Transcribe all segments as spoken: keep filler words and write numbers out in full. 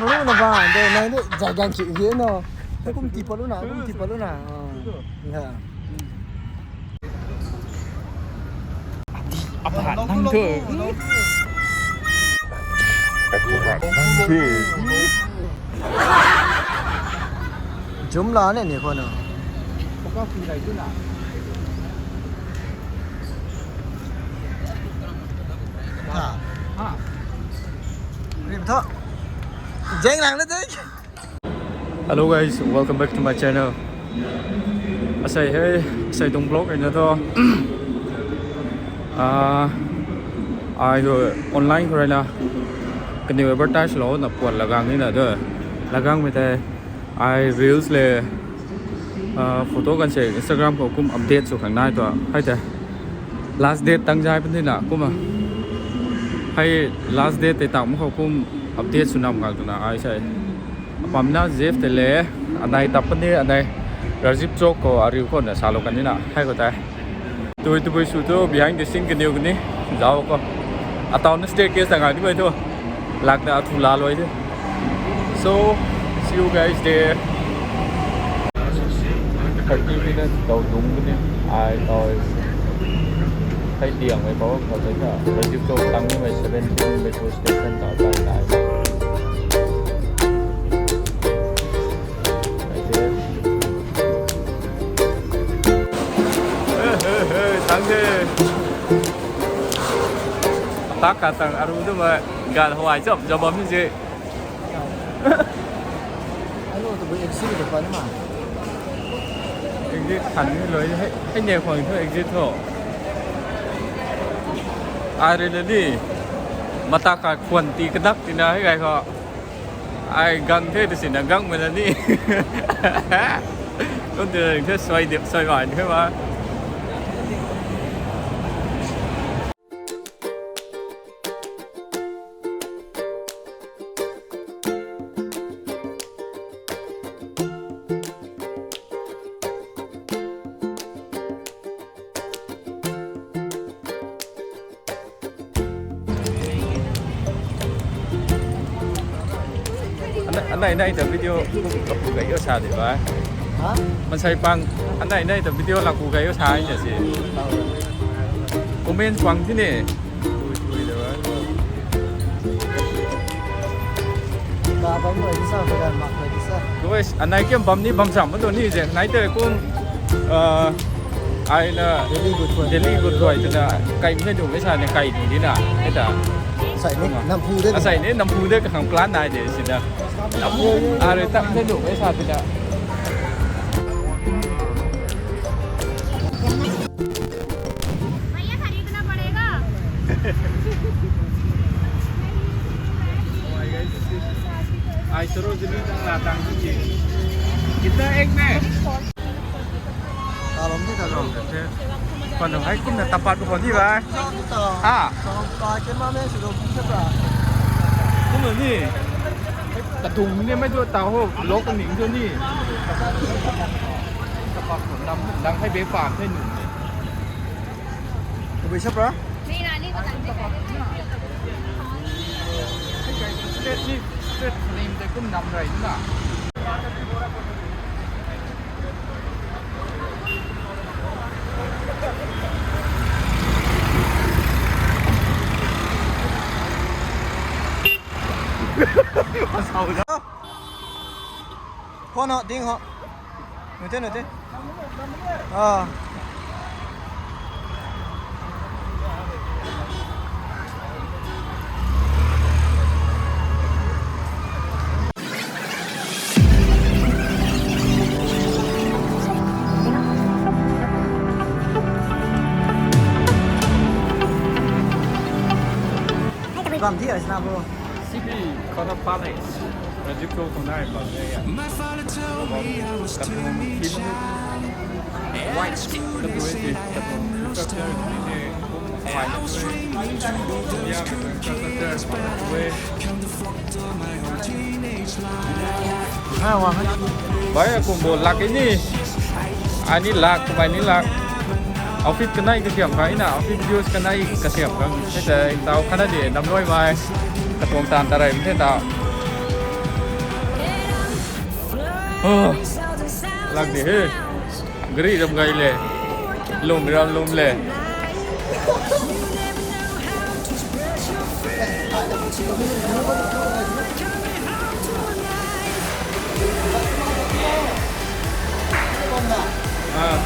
Lu na ba, de, nai de, zai gan chi ye no. Kum ti pa lu na, kum ti pa lu na. Ah, ya. Apa nang tu? Zoom la ne ni ko na. Ha. Ha. Rim tho. Jeng lang na de. Hello guys, welcome back to my channel. Asei hei, asei tuang vlog hei na tho. Ah, ai tu online khou rui na kaniw advertise lou na puan lagang ni na tu. Lagang mei tei ai reels le, ah, photo kan se Instagram khou kum update sw khang nai tu. Hei tei last date tang zai pun di na kumna. Hei last date tei tang mak khou kum update sw nam ngak tu na ai sei. Apam na Jeff tei le, anei tap puni, anei Rajiv Chowk khou ariu khou na salou kan ni na, hei khou tei. Tui tabui sw tu behind the scene kaniw kani, zauc khou. Ataw na staircase ta ngak ni mei tu. Lak na athu la loi de. So, see you guys there. Thirty minutes tau dung kani, ai tau. Hei tiang mei pau khou tei ka, Rajiv Chowk tang ni mei seventeen metro station ta tai tai. Hey, hey, hey, tang de. Tak ka tang aru tu ma gan hawai chop chop bam ni je. Ano tu exit de pa ni ma. Exit khan ni loi he, he ne khwang tu exit tho. Ai rui na ni. Mata ka khwan ti kadak ti na hei gai kho. Ai gang the tu sina gang mei na ni. Kum tu the soi dip soi bai the ma. Anei, anei, anei ta video kapu kai yo sa de bai. Ha? Mansei pang, anei, anei ta video la ku kai yo sa ni si. Comment pang ti ni. Ka bam loi di sa, ka mak loi di sa. Guys, anei kiam bam ni bam sam tu ni je. Nai te kum, ah, ai na Delhi good boy. Delhi good boy tu na kai mei du mei sa ni kai di di na. Ai ta. Sai ni, nam pu de. Asei ni, nam pu de ka khang plan nai de si da. Nam pu, are tak mei du mei sa di na. भैया खरीदना पड़ेगा। Ai Sarojini tang la tang si. Kitna ek mein? Talom ni talom. Kon hai kumna tapat ko ni ba. Ha. Talom ta ke ma me si lo kum se pra. Kumna ni. Kadung ni mei tu ta ho, lok ni tu ni. Tapat ko nam dang hai be pan the ni. Tabui sa pra? Straight ni, straight name tei kum nam rei na. Phone ho, ding ho. Nute, nute. Ah. Bam thi ai sna bro. C B Kona Palace. Rajiv Chowk khou nai bam de ya. Kathum, white, kathum, kathum, white. Bai, akum bo lak ni. Ani lak, bai ni lak. Outfit kanei kasiam kha, ina outfit views kanei kasiam kha. Hei tei tau khatna de, nam rui mai. Katuang tan tarai, hei tau. Ah, lak di he. Gari ram gai le. Lum ram lum le. Ah.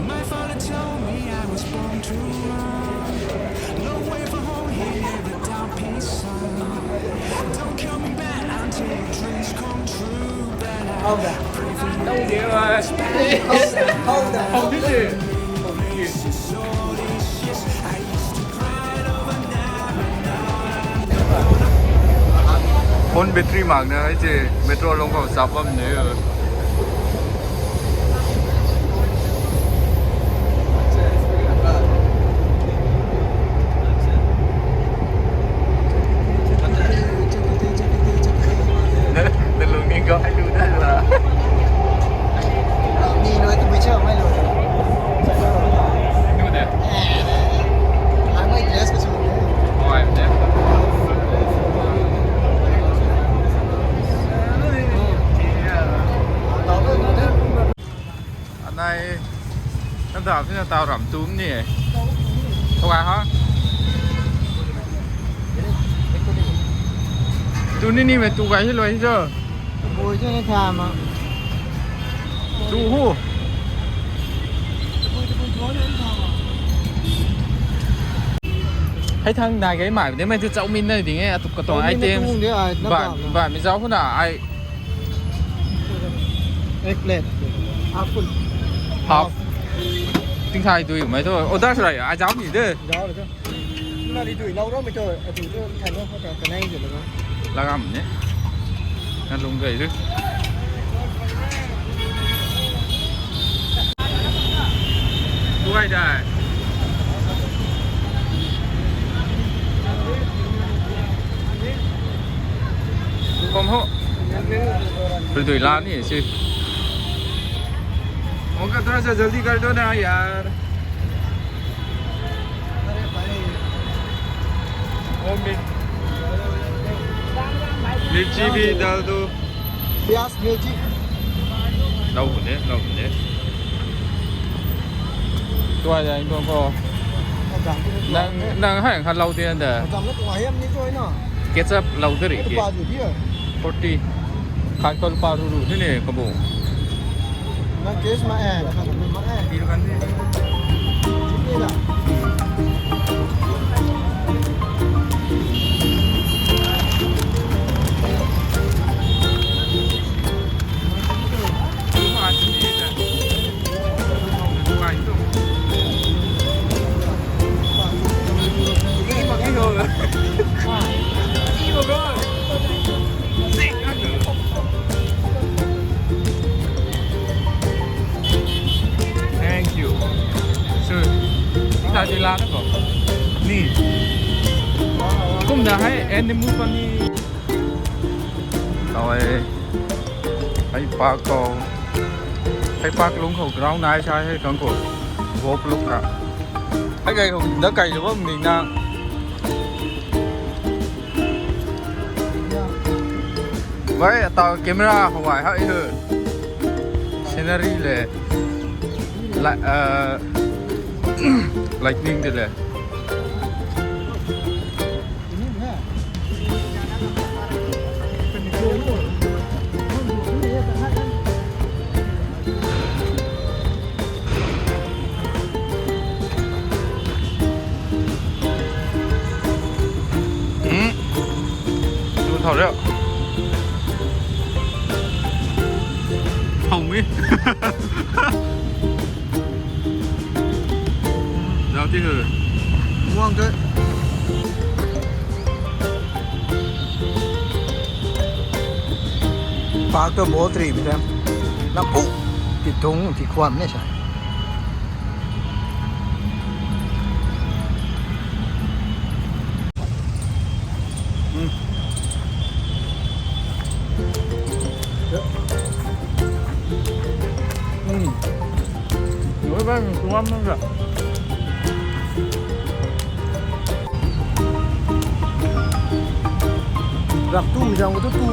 My father told me I was born to run. No way from home here without peace. Don't call me back until your dreams come true. But I pray for you. Phone battery makna ai che metro lung khou chap bam ne. Nalung ni gay lu da la. Ni noi tu bui chau mai lo. Nu de. Ai mai dress ka chu. Oh, ai de. Anai, nang dap sina tau ram tum ni. Tukai ha. Tu ni ni me tukai hi loi hi zo. Bui tu ni tha ma. Tu hu. Hei thang nai gai mai de mai tu chau min nai ding e, atu katuang item. Ba mi zau hu na ai. Egg plate. Half full. Half. Ting thai dui mai tu. Order srai ai zau ni de. Zau le tu. Na di dui lau ro mi tu. Atu tu thai ro ko ta kanai de lo. Lagam ne. Nalung gai de. Tuai dai. Kom ho. Rui dui la ni si. Unclethora sa jaldi kar do na yaar. O mir-, mirchi bhi dal do. Pyaz, mirchi. Lau ne, lau ne. Tuai dai ko. Nang, nang hai khat lau ti na da. Ketchup lau de ri ki. Forty. Khat ko lupa ruru ni ne kabu. Nang case ma e, nang kan ma e. Ti kan ni. Thank you. Sir, ta di la ko. Ni. Kumna hai animal pa ni. Tau e. Hei park khou, hei park lungc khou ground nai sa hei kang khou. Golf lungc kha. Hei kai khou da kai lou bam ning na. Wei, ata camera khou ai hei he. Scenery le. La, uh, lightning de le. Hmm. Tu thau liao. Hau mi. Zau ti hu. Muang te. Park tu ball three mi te. Lam u. Ti thung, ti khwan ne sa. Hmm. Bam tuam nang ra. Rak tu mi jam ko tu tu.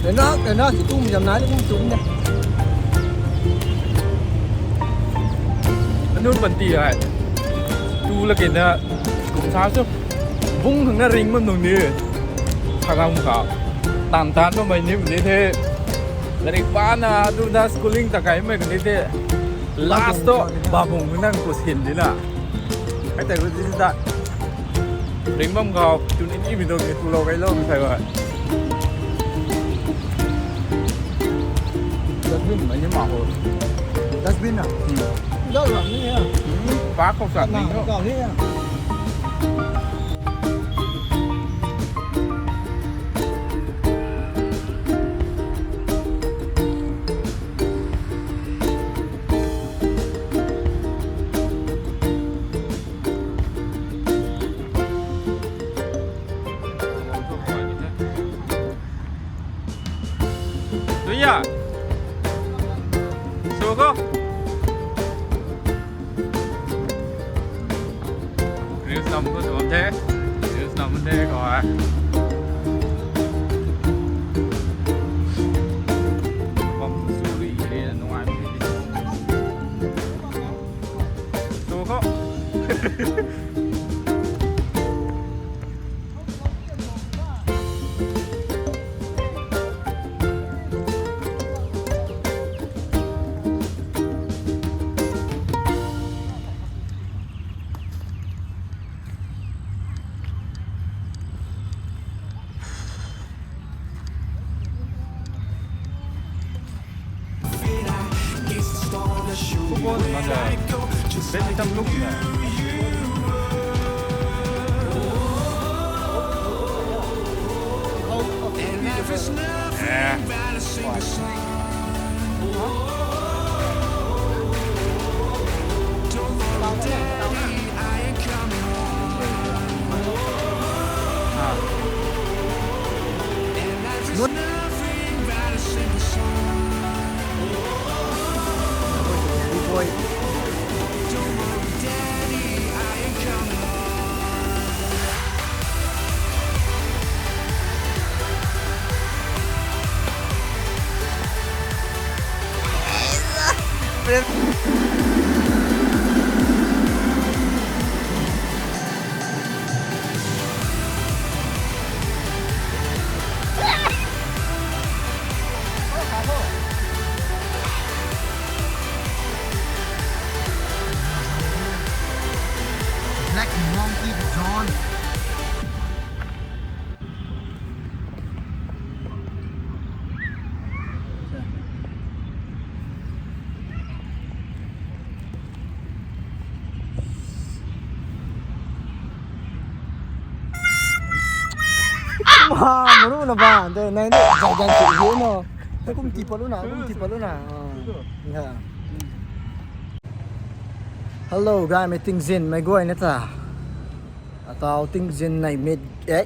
Ena ena ki tu mi jam na ni tu ne. Anun panty hai. Tu la kena kum sa su. Bung thang na ring man nung ni. Thagam ka. Tan tan ma mai ni ni the. Larik pa na tu na schooling ta kai mai ni the. Last to babung nang ko sin di na. Kai tai ko di da. Ring bam khou tu ni ni mi dong ni tu lo kai lo mi thai ba. Dustbin mai ni ma ho. Dustbin na. Hmm. Dal ram ni ya. Hmm. Pa khou sa ni ho. Dal ni ya. Tuya. Suko. Reels nam ko tuam the. Reels nam the ko hai. Bam suri area nungai. Suko. Football ni mata. Badminton look na. Eh. Black Monkey John. Kum ha, muru na ba, de, nai, nai, zai gan tu hi no. Kum ti palu na, kum ti palu na. Ah, ya. Hello, guy, mei tingzin, mei guay na ta. Atau tingzin nei mit, eh.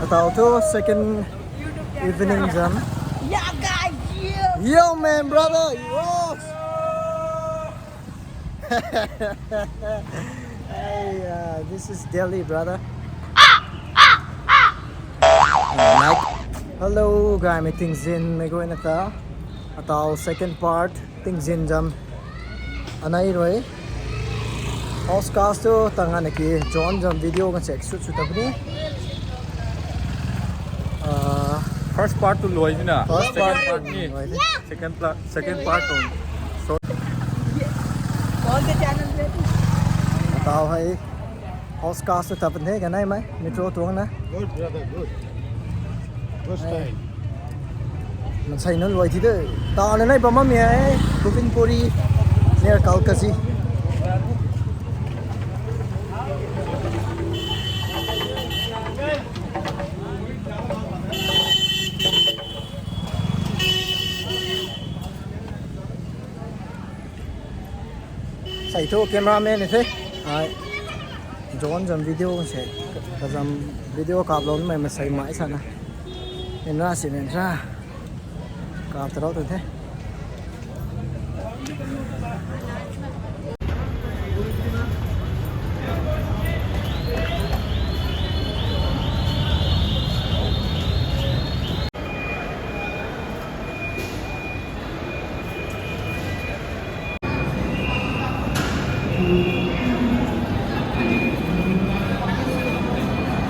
Atau tu second evening jam. Yeah, guys, yeah. Yo, man, brother, yo. Hey, uh, this is Delhi, brother. Hello, guy, mei tingzin, mei guay na ta. Atau second part. Tingzin jam anei rui. House cast tu tang ana ki John jam video kan sek shoot shoot ta puni. Ah, first part tu luai na. First part ni. Second part, second part tu. So, all the channel ready. Atau hai. House cast tu tapan the kanei mai metro tuang na. Good, brother, good. Good style. Mansei nunc luai thi de. Tana nai bam mi hai. Govindpuri near Kalkaji. Sai thu cameraman ni the. Ai. John jam video se. Ka jam video kap lou mai masai mai sana. Enra si enra. Kap ta rau tu the.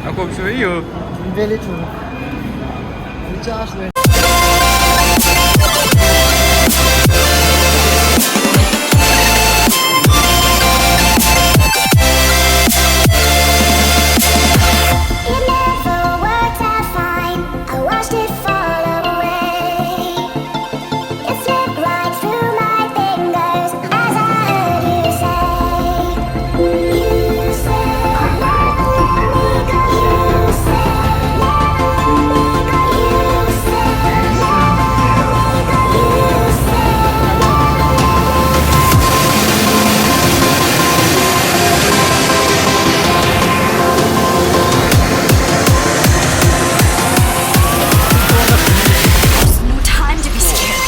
Akum sui yu. Very true. Recharge le. It never worked out fine. I watched it fall away. It slipped right through my fingers as I heard you say, you say, "Never let me go." You say, "Never let me go." You say, "Never let me go." You say, "Never let me go." No time to be scared.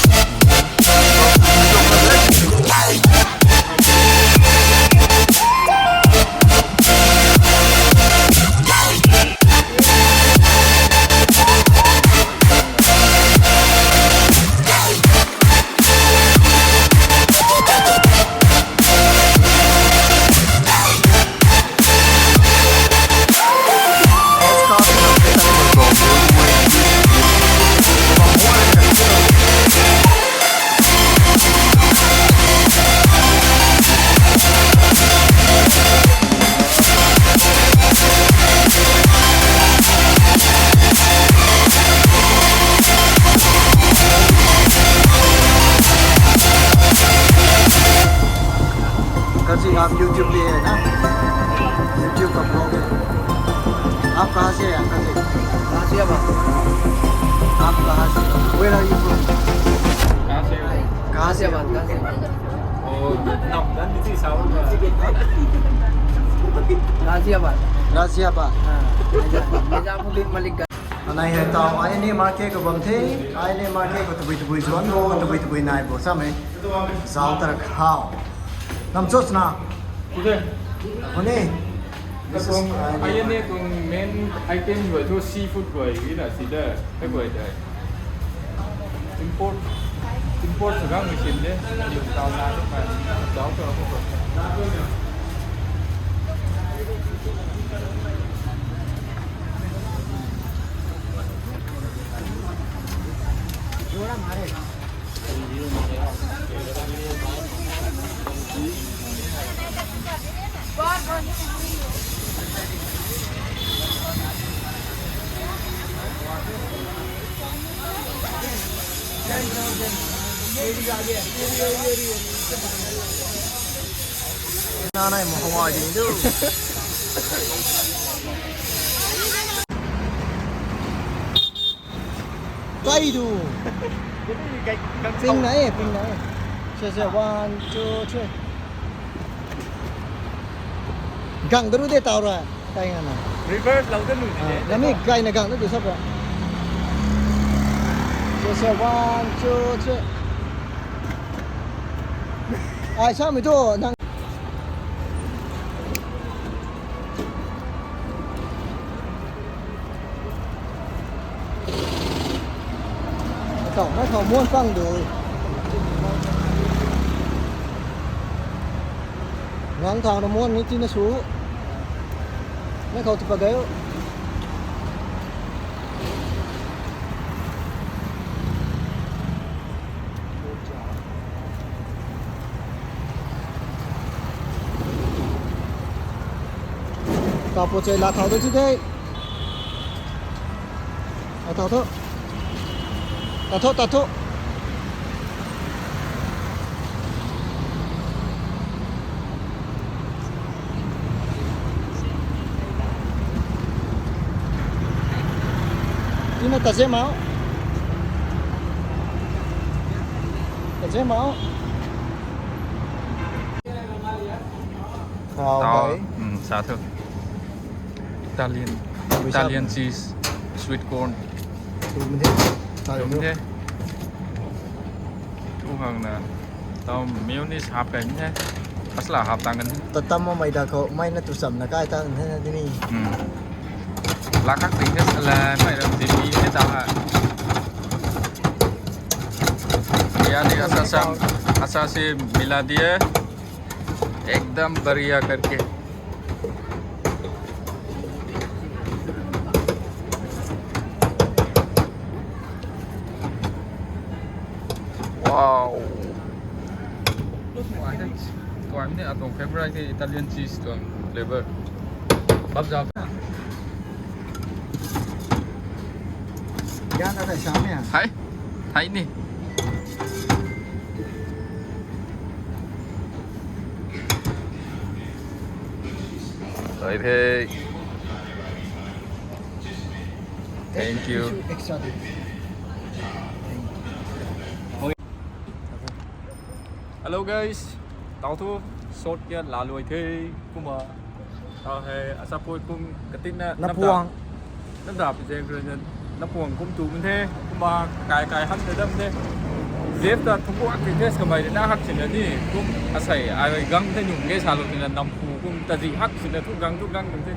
Uncle ji, आप YouTube पे है ना? YouTube का ब्लॉग है। आप कहाँ से हैं, अंकल जी? गाजियाबाद। आप कहाँ से? Where are you from? कहाँ से हो? गाजियाबाद, गाजियाबाद। ओ, नम, नम, जी, साउथ में। गाजियाबाद। गाजियाबाद। हाँ, निजाम-, निजामुद्दीन मलिक का। Anei hei tau, ai ni market khou bam the, ai ni market khou tabui tabui zuan bo, tabui tabui nai bo, samei. Zau tar khou. Nam cho sna. Kune. This is, ai ni tuang main item guay thu seafood guay ni na si de, hei guay de. Import, import sw gang machine de, yu tau na tu pa, zau tar khou. Nana mo hawa di do. Kai du. Ping na e, ping na e. Se, se, one, two, three. Gang daru de tau ra. Kai nga na. Reverse lau da nu de. Nami kai na gang daru sap ra. Se, se, one, two, three. Ai, sa mi tu, nang. Tau, mei khou muan pang du. Ngang thau na muan ni tina su. Mei khou tu pa gay o. Tapo che la thau de chu de. A thau tho. Ta tho, ta tho. Tina ta je mau. Ta je mau. Tau, tau. Bai. Hmm, sa thu. Italian, Italian cheese, sweet corn. Tum the. Tum the. Thu hang na. Tau mayonnaise hap kai ni the. Masala hap tang kan. Tatam mamei da khou, mei na tu cham na kai tang the na dini. Hmm. Laa kak ting the sala, mei ram di pi the tau ha. Biryani acha sam, acha se mila diye. Ekdam badhiya karke. Wow. Tuang ni atuang favorite ni Italian cheese tuang flavor. Bap zau. Yan na thei sam ya. Hai. Hai ni. Hai the. Thank you. Extra. Hello guys, tau thu shot kia la luai the kumna. Tau hei asapui kum katina Napuang. Namda pi jeng kren Napuang kum tu mun the kumna kai kai han te dam the. Jeff ta thuku ak ti test kamei na hak sina ni kum asei ai gang the nung ge sa lo tina Namphu kum ta ji hak sina thu gang thu gang dam the.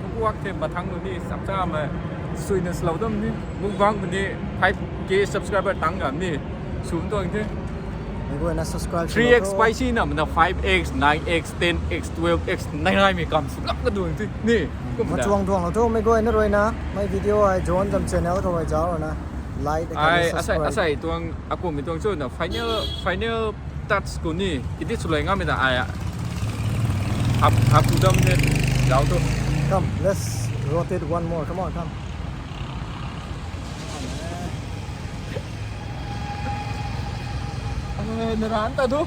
Thuku ak the mathang lo ni sap cha ma suina slow dam ni mukbang ni five K subscriber tang gam ni sun tuang the. Mei guayna subscribe three X spicy na mana five X, nine X, ten X, twelve X nai nai mi kam su lak ka duang the ni. Kum na. Machuang duang lo thu mei guayna ruina mei video ai John Zam channel khou ai zau na like Ai, asai, subscribe. Asai tuang akum mi tuang chu na final final touch ku ni. Kiti sulai ngam mi ta ai. Hap hap tu dam the. Zau tu. Come, let's rotate one more. Come on, come. Naran ta tu.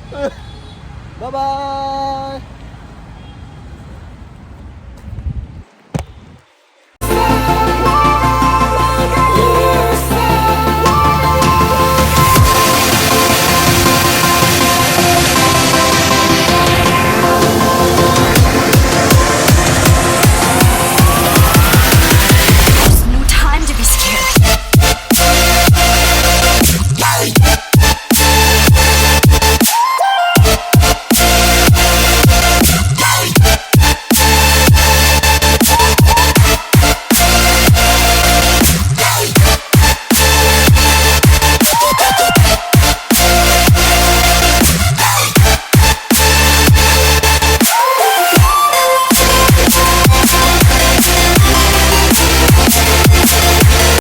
Bye bye.